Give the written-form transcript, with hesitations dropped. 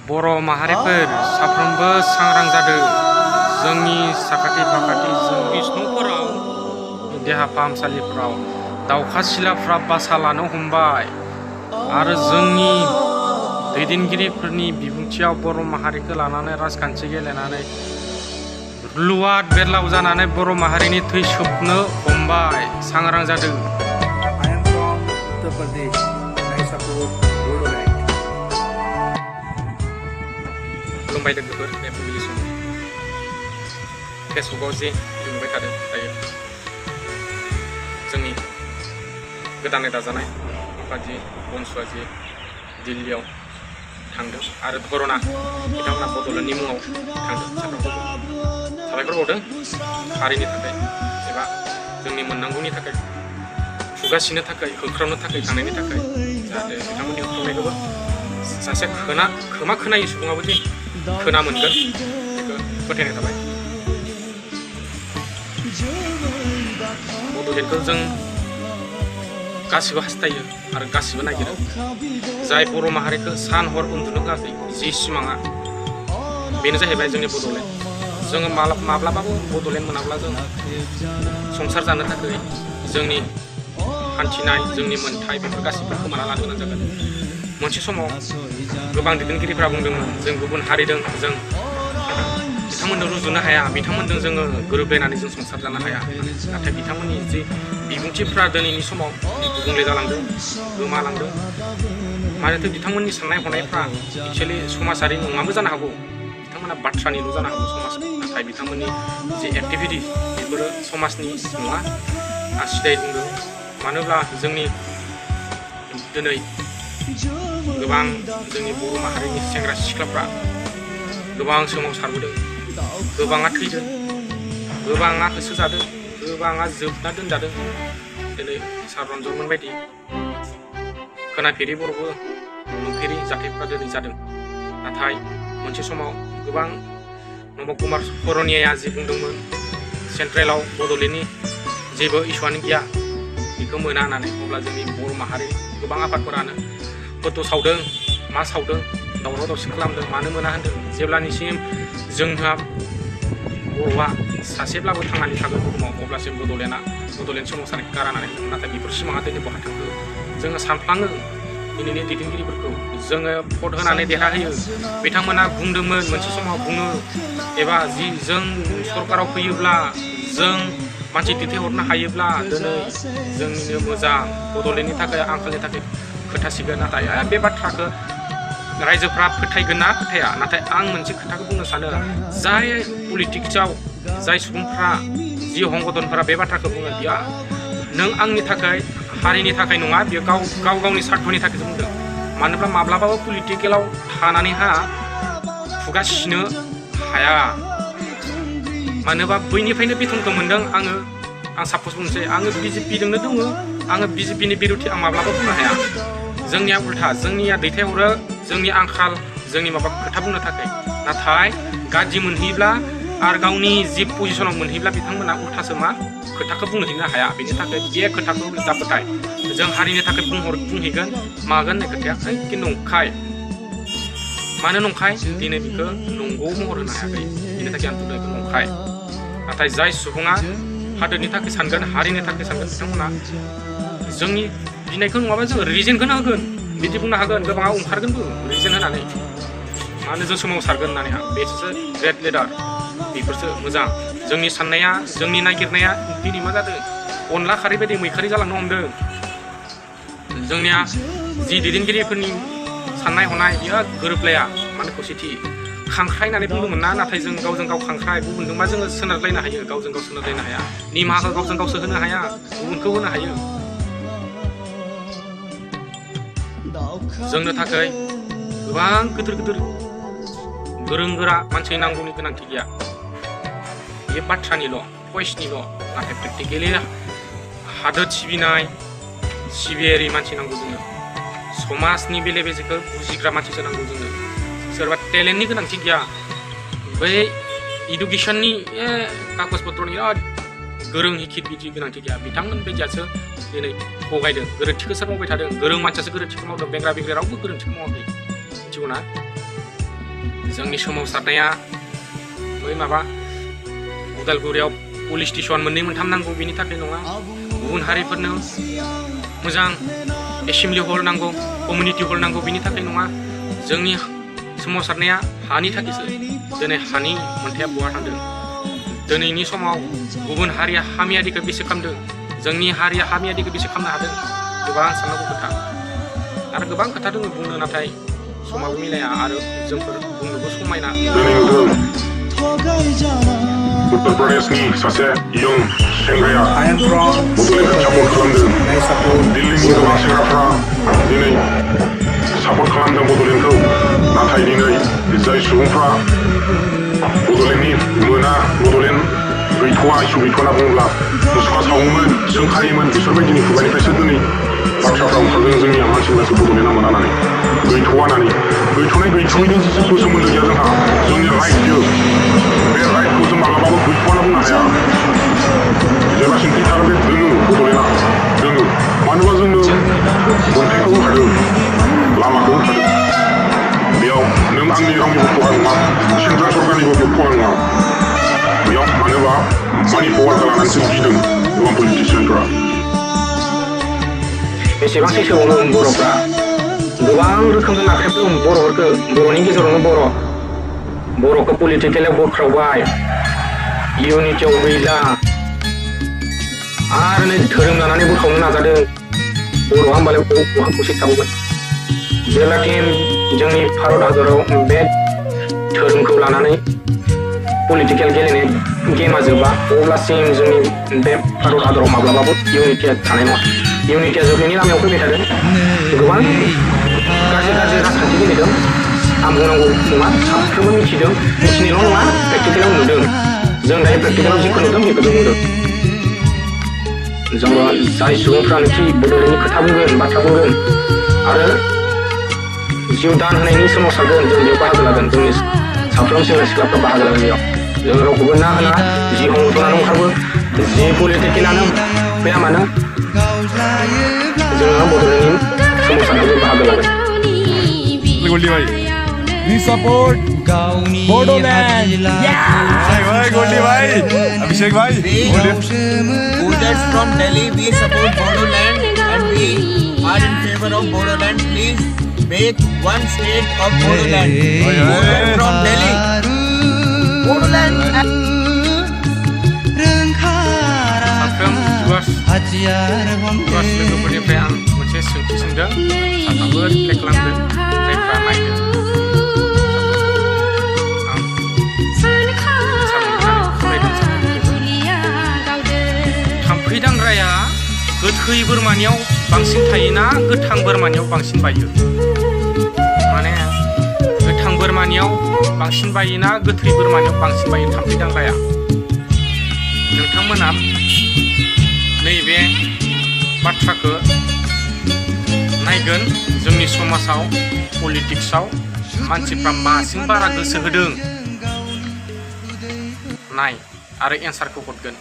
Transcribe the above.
बर' माहारिफोर साफ्रोमबो सांग्रां जादों। जोंनि साखाथि फाखाथि जोंनि न'फोराव देहा फाहामसालिफ्राव दावखा सिलाफ्रा बासा लानो हमबाय आरो जोंनि दैदेनगिरिफोरनि बिबुंथियाव बर' माहारिखौ लानानै राजखान्थि गेलेनानै लुवाद बेरलाव जानानै बर' माहारिनि थै सोबनो हमबाय। सांग्रां जादों। I am from Uttar Pradesh and I support Bodoland. खुलुमबाय लोगोफोर, बे फुंबिलि समाव फेसबुकआव जे नुबाय थादों दायो जोंनि गोदानै दाजानाय बादि बंसुआ जे दिल्लीयाव थांदों आरो धरना बिथांमोना बड'लेण्डनि मुङाव थांदों। साबायखर बावदों हारिनि थाखाय एबा जोंनि मोननांगौनि थाखाय खुगासिनो थाखाय होख्रावनो थाखाय थांनायनि थाखाय जाहाथे बिथांमोननि होख्रावनायखौबो सासे खोमा खोनायै सुबुङाबो जे खोना मोनगोन बेखौ फोथायनाय थाबाय। बड'लेण्डखौ जों गासिबो हास्थायो आरो गासिबो नागिरो। जाय बर' माहारिखौ सान हर उन्दुनो होआखै जि सिमाङा बेनो जाहैबाय जोंनि बड'लेण्ड। जोङो माब्लाबाबो बड'लेण्ड मोनाब्ला जों संसार जानो थाखाय जोंनि हान्थिनाय जोंनि मोन्थाय बेफोर गासिबो खोमाना लानो गोनां जागोन। मोनसे समाव गोबां दैदेनगिरिफ्रा बुंदोंमोन जों गुबुन हारिजों जों बिथांमोनजों रुजुनो हाया, बिथांमोनजों जोङो गोरोबलायनानै जों संसार जानो हाया। नाथाय बिथांमोननि जि बिबुंथिफ्रा दिनैनि समाव गुबुंले जालांदों, गोमालांदों। मानोथो बिथांमोननि साननाय हनायफ्रा एक्सुवेलि समाजारि नङाबो जानो हागौ, बिथांमोना बाथ्रानिल' जानो हागौ समाज। नाथाय बिथांमोननि जि एक्टिभिटि बेफोरो समाजनि नङा। आं सिदायै बुंदों, मानोब्ला जोंनि दिनै गोबां जोंनि बर' माहारिनि सेंग्रा सिख्लाफ्रा गोबां सोमावसारबोदों, गोबाङा थैदों, गोबाङा होसोजादों, गोबाङा जोबना दोनजादों। दिनै सार रन्जनमोन बायदि खोनाफेरि बर'बो नुफेरि जाथायफ्रा दिनै जादों। नाथाय मोनसे समाव गोबां नब कुमार करनियाया जि बुंदोंमोन सेन्ट्रेलाव बड'लेण्डनि जेबो इस्युआनो गैया बेखौ मोना होननानै, अब्ला जोंनि बर' माहारि गोबां आफादफोरानो फट' सावदों, मा सावदों, दावराव दावसि खालामदों। मानो मोना होनदों? जेब्लानिसिम जोंहा बर'आ सासेब्लाबो थांनानै थागोन बुहुमाव अब्लासिम बड'लेण्ड सोमावसारनायखौ गारनानै थागोन। नाथाय बेफोर सिमाङा दिनै बहा थांखो? जोङो सानफ्लाङो दिनैनि दैदेनगिरिफोरखौ जोङो भट होनानै देरहाहोयो। बिथांमोना बुंदोंमोन मोनसे समाव बुङो एबा जि जों सरकाराव फैयोब्ला जों मानसि दैथायहरनो हायोब्ला दिनै जोंनिनो मोजां, बड'लेण्डनि थाखाय आंखालनि थाखाय खोथासिगोन। नाथाय बे बाथ्राखौ रायजोफ्रा फोथायगोन ना फोथाया? नाथाय आं मोनसे खोथाखौ बुंनो सानो, जाय पलिटिक्सआव जाय सुबुंफ्रा जि हंगदनफोरा बे बाथ्राखौ बुङो बियो नों आंनि थाखाय हारिनि थाखाय नङा, बियो गावनि स्वार्थनि थाखायसो बुंदों। मानोब्ला माब्लाबाबो पलिटिकेलाव थानानैहा खुगा सिनो हाया। मानोबा बैनिफ्रायनो बेथनखौ मोन्दों। आं सापज बुंनोसै, आङो बिजेपिजोंनो दङ, आङो बिजेपिनि बिरुथि आं माब्लाबा बुंनो हाया। जोंनिया उल्था, जोंनिया दैथायहरो जोंनि आंखाल जोंनि माबा खोथा बुंनो थाखाय। नाथाय गाज्रि मोनहैब्ला आरो गावनि जि पजिसनाव मोनहैब्ला बिथांमोना उल्थासो मा खोथाखौ बुंहैनो हाया। बेनि थाखाय बे खोथाखौ दाबोथाय जों हारिनि थाखाय बुंहैगोन मागोन होननाय खोथाया एखे नंखाय। मानो नंखाय? दिनै बेखौ नंगौ महर होनो हायाखै, बेनि थाखाय आं बुंदों बेखौ नंखाय। नाथाय जाय सुबुङा हादोरनि थाखाय सानगोन, हारिनि थाखाय सानगोन, बिथांमोना जोंनि बिनायखौ नङाबा जों रिजेनखौनो होगोन, बिदि बुंनो हागोन। गोबाङा ओंखारगोनबो रिजेन होनानै, मानो जों सोमावसारगोन होननानै। बेसोरसो ग्रेट लिडार, बेफोरसो मोजां। जोंनि साननाया, जोंनि नागिरनाया दिनै मा जादों? अनला खारै बायदि मैखारि जालांनो हमदों। जोंनिया जि दैदेनगिरिफोरनि साननाय हनाय बेयो गोरोबलाया। मानो खौसेथि खांख्राय होननानै बुंदोंमोन ना, नाथाय जों गावजों गाव खांख्राय, गुबुनजोंबा जोङो सोनारलायनो हायो, गावजों गाव सोनारलायनो हाया। निमाहाखौ गावजों गावसो होनो हाया, गुबुनखौ होनो हायो। जोंनो थाखाय गोबां गिदिर गोरों गोरा मानसि नांगौनि गोनांथि गैया। बे बाथ्रानिल' भइसनिल'। नाथाय प्रेक्टिकेलि हादोर सिबियारि मानसि नांगौ जोंनो। समाजनि बेले बेजेखौ बुजिग्रा मानसिसो नांगौ जोंनो। सोरबा टेलेन्टनि गोनांथि गैया, बै इडुकेसननि कागज पत्रनि गोरों हिखित बिदि गोनांथि गैया। बिथांमोन बायदियासो दिनै थगायदों। गोरोन्थिखौ सोर मावबाय थादों? गोरों मानसियासो गोरोन्थिखौ मावदों। बेंग्रा बेंग्रा रावबो गोरोन्थिखौ मावाखै, मिथिगौ ना? जोंनि सोमावसारनाया बै माबा उदालगुरियाव पुलिस स्टेसन मोननै मोनथाम नांगौ बेनि थाखाय नङा गुबुन हारिफोरनो मोजां एसेम्बलि हल नांगौ कमिउनिटि हल नांगौ बेनि थाखाय नङा जोंनि सोमावसारनाया हानि थाखायसो दिनै हानि मोनथाया बहा थांदों दिनैनि समाव गुबुन हारिया हामियारिखौ बेसे खालामदों जोंनि हारिया हामियारिखौ बेसे खालामनो हादों गोबां साननांगौ खोथा आरो गोबां खोथा दङ बुंनो नाथाय समाबो मिलाया आरो जोंफोर बुंनोबो समायना उत्तर प्रदेशनि सासे यं सेंग्राया I am from बड'लेण्डखौ सापर्ट खालामदों I support दिल्लीनि गोबां सेंग्राफ्रा दिनै सापर्ट खालामदों बड'लेण्डखौ नाथाय दिनै जाय सुबुंफ्रा बड'लेण्डनि मोना बड'लेण्ड गैथ'वा इसु गैथ'वा होनना बुङोब्ला मुसुखा सावोमोन जों खायोमोन बिसोरबायदिनि खुगानिफ्रायसो दिनै बाथ्राफ्रा ओंखारदों जोंनिया मानसिफोरासो बड'लेण्डआ मोना होननानै गैथ'वा होननानै गैथ'नाय गैथ'यैनि जेबो सोमोन्दो गैया जोंहा जोंनि राइट बियो बे राइटखौ जों मालाबाबो गैथ'वा होनना बुंनो हाया जेब्लासिम थागोन बे दोङो बड'लेण्डआ दोङो मानोबा जोंनो मोनथायखौ होखादों लामाखौ होखादों बेयाव नों आंनि रावनिबो खहा नङा सेन्ट्रेल सरकारनिबो खहा नङा बेयाव मानोबा मानि पावारखौ लानानैसो गिदों गोबां पलिटिसियानफ्रा बेसेबांसो समावनो बर'फ्रा गोबां रोखोमजों नाख्रेबदों बर'फोरखौ बर'नि गेजेरावनो बर'खौ पलिटिकेलाव बोख्रावबाय इउनिटियाव गैला आरो नै धोरोम लानानै बोखावनो नाजादों बर'आ होमबालाय बहा खौसे थाबावगोन जेब्लासिम जोंनि भारत हादराव बे धोरोमखौ लानानै पलिटिकेल गेलेनाय गेमा जोबा अब्लासिम जोंनि बे भारत हादराव माब्लाबाबो इउनिटिया थानाय नङा इउनिटिया जोबनायनि लामायाव फैबाय थादों गोबां गाज्रि राजखान्थि गेलेदों आं बुंनांगौ नङा साफ्रोमबो मिथिदों मिथिनायल' नङा प्रेक्टिकेलाव नुदों जों दायो प्रेक्टिकेलाव जिखौ नुदों बेखौ जों नुदों जोङो जाय सुबुंफ्रानोखि बड'लेण्डनि खोथा बुंगोन बाथ्रा बुंगोन आरो जिउ दान होनायनि सोमावसारगोन जों बेयाव बाहागो लागोन जोंनि साफ्रोम सेंग्रा सिख्लाफ्रा बाहागो लागोन बेयाव जों रावखौबो ना होना जि हंथनानै ओंखारबो जि पलिटिकेलानो फैया मानो जोङो बड'लेण्डनि सोमावसारनायाव बाहागो लागोन We support Bodoland. Bhai Goldy Bhai Abhishek Bhai Voters from Delhi, we support Bodoland and we are in favor of Bodoland. Please make one state of Bodoland. Voters from Delhi, Bodoland. साफ्रोम जुवास लोगोफोरनिफ्राय आं मोनसे सोंथि सोंदों साफ्रोमबो एप्लाइ खालामदों जायफ्रा नायदों थाम्फै दांग्राया गोथै बोरमानियाव बांसिन थायोना गोथां बोरमानियाव बांसिन बायो माने गोथां बोरमानियाव बांसिन बायोना गोथै बोरमानियाव बांसिन बायो थाम्फै दांग्राया नोंथांमोना नैबे बाथ्राखौ नायगोन जोंनि समाजाव पलिटिक्सआव मानसिफ्रा मासिम बारा गोसो होदों नाय आरो एन्सारखौ हरगोन